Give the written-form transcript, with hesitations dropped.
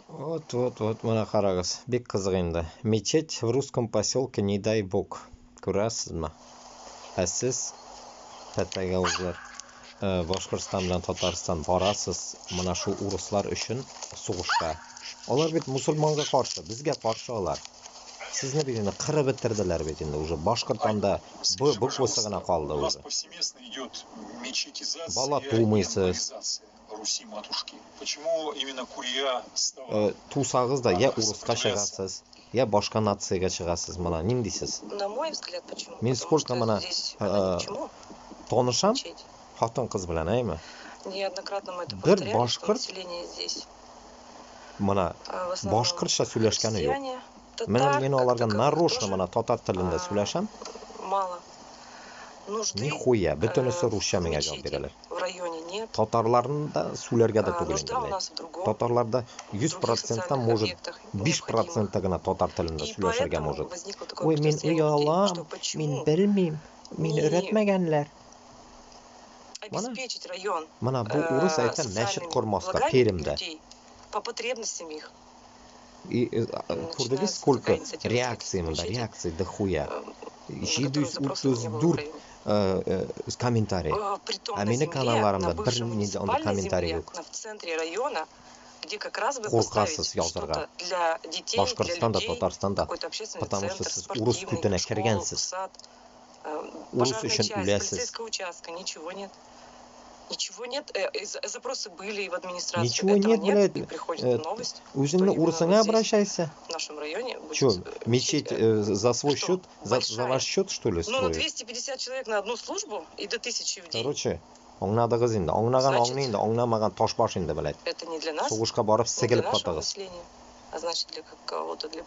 Вот, вот, вот, менә карагыз. Бик кызык инде. Мечеть в русском поселке, не дай бог. Күрәсезме? Ә сез, тәтәгәүзләр, Башкортстан белән Татарстан барасыз менә шул урыслар өчен сугышка. Алар бит мусульманга каршы, безгә каршы алар. Сезне бит инде кырып бетерделәр бит инде уже. Башкорт анда Б буквасы гына калды У нас уже. Повсеместно идет мечетизация Бала и тумыйсыз. амбаризация Руси матушки. Почему именно Курья стала Тусагыз да я урыска сопротивляться? чыгасыз, я башка нациягә чыгасыз. Менә ниндисез? На мой взгляд, почему? Мин Потому сколько что менә здесь она ни к чему, танышам мечеть. Хатын-кыз белән, әйме? Неоднократно мы это Бер повторяли, что башкорт население здесь менә в основном башкортча сөйләшкәне юк. христиане, Менә татар, мин как аларга таковых нарочно тоже менә татар телендә сөйләшәм. Мало. Нужды Нихуя, бөтенесе русча в миңа җавап мечети бирәләр. в районе нет. Татарларны да сөйләргә дә түгел инде, Нужда у блядь. нас в другом, Татарларда в 100 других проценттан социальных может объектах 5 необходимых. проценты гына татар телендә И сөйләшергә поэтому может. возникло такое Ой, мин противостояние людей, оялам, что мин почему белмим, мине не өйрәтмәгәннәр. Менә обеспечить район менә бу урыс әйтә мәчет социальными кормаска благами Пермьдә. Людей по потребностям их. И күрдегез, Начинается сколько такая инициатива реакций строительства монда, мечети, реакций дохуя. На которую запросов не было в 734 районе. Комментарий. Притом Ә на минем земле, каналларымда на бер бывшей нинди андый муниципальной комментарий земле, юк. в центре района, где как раз бы Куркасыз поставить язарга. что-то для детей, для Башкортстанда, людей, Татарстанда, какой-то общественный потому что центр, сез урыс спортивный, күтенә школу, кергәнсез. Сад, Урыс пожарная өчен часть, үләсез. Полицейского участка, ничего нет. Ничего нет. Запросы были и в администрацию. Ничего Этого нет, нет, блядь. и приходит новость, что Үзеңне именно вот урысыңа здесь, обращайся. в нашем районе, будет Чё, мечеть, мечеть за свой что, счет, за большая. Ваш счет, что ли, Ну, на строить? 250 человек на одну службу и до 1000 в день. Короче, аңладыгыз инде. Аңлаган Значит, аңлый инде, аңламаган ташбаш инде, блядь. это не для нас, Сугышка барып не для сигелеп нашего катыгыз. населения, а значит, для кого-то, для